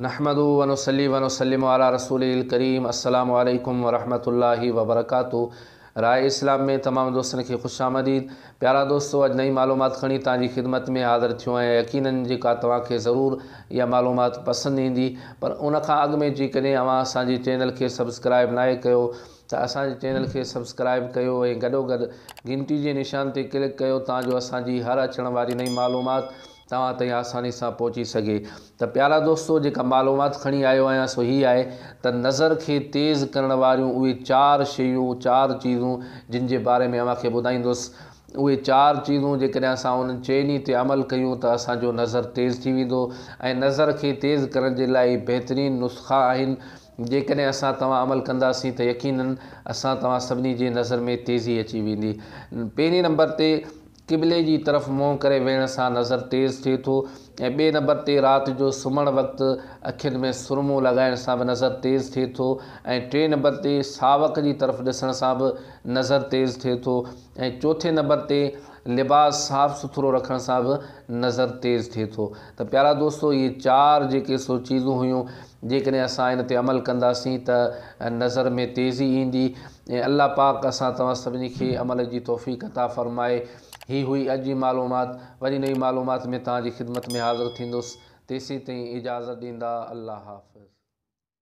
نحمده ونصلي ونسلم علي رسوله الڪريم السلام عليڪم ورحمة الله وبرڪاته راء اسلام ۾ تمام دوستن کي خوش آمديد پيارا دوستو اڄ نئين معلومات کڻي توهان جي خدمت ۾ حاضر ٿيو آهيان يقينن جيڪا توهان کي ضرور اها معلومات پسند ايندي پر ان کان اڳ ۾ جيڪڏهن اوهان اسان جي چينل کي سبسڪرائب ناهي ڪيو ته اسان جي چينل کي سبسڪرائب ڪيو ۽ گڏوگڏ گهنٽي جي نشان تي ڪلڪ ڪيو تان جو اسان جي هر اچڻ واري نئين معلومات توهان تائين آساني سان پهچي سگهي ته پيارا دوستو جيڪا معلومات کڻي آيو آهيان سو هي آهي ته نظر کي تيز ڪرڻ واريون اهي چار شيون چار چيزون جن جي باري ۾ اوهان کي ٻڌائيندس اهي چار چيزون جيڪڏهن اسان انهن چئني تي عمل ڪيون ته اسان جو نظر تيز ٿي ويندو ۽ نظر کي تيز ڪرڻ جي لاء بهترين نسخا آهن جيڪڏهن اسان توهان عمل ڪنداسين ته يقينن اسان توهان سڀني جي نظر ۾ تيزي اچي ويندي پهرين نمبر تي قبلي جي طرف منهن ڪري ويهڻ سان نظر تيز ٿئي ٿو ۽ ٻئي نمبر تي رات جو سمهڻ وقت اکين ۾ سرمو لڳائڻ سان به نظر تيز ٿئي ٿو ۽ ٽئين نمبر تي ساوڪ جي طرف ڏسڻ سان به نظر تيز ٿئي ٿو ۽ چوٿين نمبر تي لباس صاف سٿرو رکڻ سان به نظر تيز ٿئي ٿو ته پيارا دوستو اهي چار جيڪي سو چيزون هيون جيڪڏهن اسان ان تي عمل ڪنداسين ته نظر ۾ تيزي ايندي ۽ الله پاڪ اسان توهان سڀني کي عمل جي توفيق عطا فرمائي. هي هئي اڄ جي معلومات وري نئين معلومات ۾ توهان جي خدمت ۾ حاضر ٿيندس تيسين تائين اجازت ڏيندا الله حافظ.